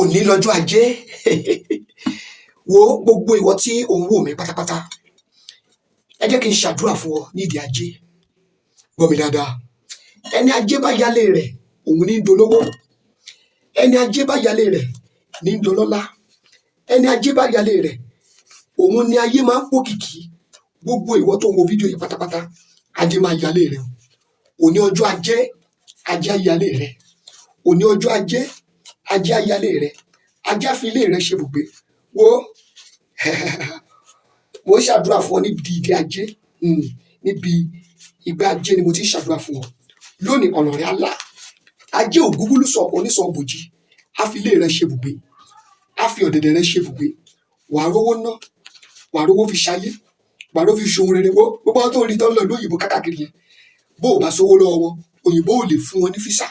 Òní lọ́jọ́ Ajé. Wo gbogbo ìwọ tí ò ń wò mí pátápátá, ẹ jẹ́ kí n ṣàdúrà fún ọ nídìí Ajé. Gbọ́ mi dáadáa, ẹni Ajé bá yálé rẹ̀, òun ní í dolówó. Ẹni Ajé bá yálé rẹ̀ ní í dolọ́lá. Ẹni Ajé bá yálé rẹ̀, òun ni ayé máa ń pòkìkí. Gbogbo ìwọ tó ń wo fídíò yìí pátápátá, Ajé máa yálé rẹ̀ o. Òní ọjọ́ Ajé, Ajé á yálé rẹ̀. Òní ọjọ́ Ajé, Ajé á yálé rẹ̀. Ajé á fi ilé rẹ̀ ṣe ibùgbé. Wo, mo ń ṣàdúrà fún ọ níbi ìdí Ajé, níbi ìgbà Ajé ni mo ti ń ṣàdúrà fún ọ lónìí. Ọ̀nà rẹ̀ á là. Ajé ògúngúlù sọ onísọ bòjì á fi ilé rẹ̀ ṣe ibùgbé, á fi ọ̀dẹ̀dẹ̀ rẹ̀ ṣe ibùgbé. Wàá rówó ná, wàá rówó fi ṣayé, wàá rówó fi ṣohun rere. Wo gbogbo àwọn tó ń rí tó ń lọ ìlú òyìnbó káàkiri yẹn, bó o bá sówó lọ́wọ́ wọn, òyìnbó ò lè fún wọn ní visa.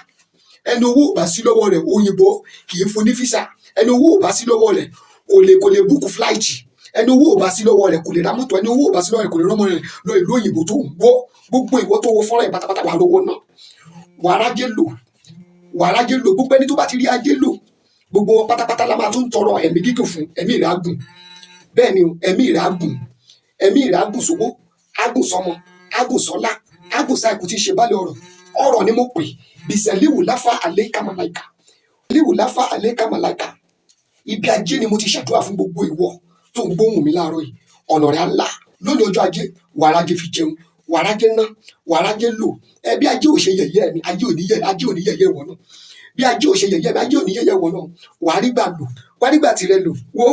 Ẹni owó ò bá sí lọ́wọ́ rẹ̀, òyìnbó kì í fún ní visa. Ẹni owó ò bá sí lọ́wọ́ rẹ̀, kò lè book flight. Ẹni owó ò bá sí lọ́wọ́ rẹ̀, kò lè ra mọ́tò. Ẹni owó ò bá sí lọ́wọ́ rẹ̀, kò lè rọ́mọ rẹ̀ lọ ìlú òyìnbó tó ń wọ́. Gbogbo ìwọ tó wo fọ́nrán yìí pátápátá, wàá rówó ná, wàá rájé lò, wàá rájé lò. Gbogbo ẹni tó bá ti rí ajé lò, gbogbo wọn pátápátá la máa tún tọrọ ẹ̀mí gígùn fún. Ẹ̀mí rẹ̀ á gùn. Bẹ́ẹ̀ ni o, ẹ̀mí rẹ̀ á gùn. Ẹ̀mí rẹ̀ á gùn sówó, á gùn sọmọ, á gùn sọ́lá, á gùn sáìkú tí í ṣe bálẹ̀ ọ̀rọ̀. Ọ̀rọ̀ ni mo pè bisẹ̀líwù láfà àlékà màláìkà líwù láfà àlékà màláìkà. Ibi Ajé ni mo ti ṣàdúrà fún gbogbo ìwọ tó ń gbóhùn mi láàárọ̀ yìí. Ọ̀nà rẹ̀ á là lónìí ọjọ́ Ajé. Wàá rájé fi jẹun, wàá rájé ná, wàá rájé lò. Ẹ bí Ajé ò ṣe yẹ̀yẹ́ mi, Ajé ò ní yẹ̀, Ajé ò ní yẹ̀yẹ́ ìwọ náà. Bí Ajé ò ṣe yẹ̀yẹ́ mi, Ajé ò ní yẹ̀yẹ́ ìwọ náà. Wàá rí gbà lò, wàá rí gbà tirẹ̀ lò. Wo,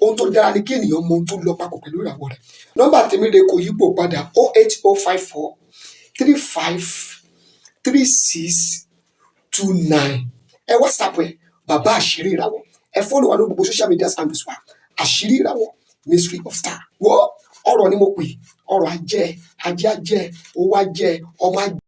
ohun tó dára ni kí ènìyàn mọ ohun tó lọ papọ̀ pẹ̀lú ìràwọ̀ rẹ̀. Nọ́mbà tèmi rè, kò yípo padà: 08054353629. Ẹ WhatsApp ẹ, Bàbá Àṣírí Ìràwọ̀. Ẹ follow wa lórí gbogbo social media handles wa, Àṣírí Ìràwọ̀, Mystery of Star. Wo, ọ̀rọ̀ ni mo pè, ọ̀rọ̀ ajẹ́, ajé ajẹ́, owó ajẹ́, ọmọ ajẹ́.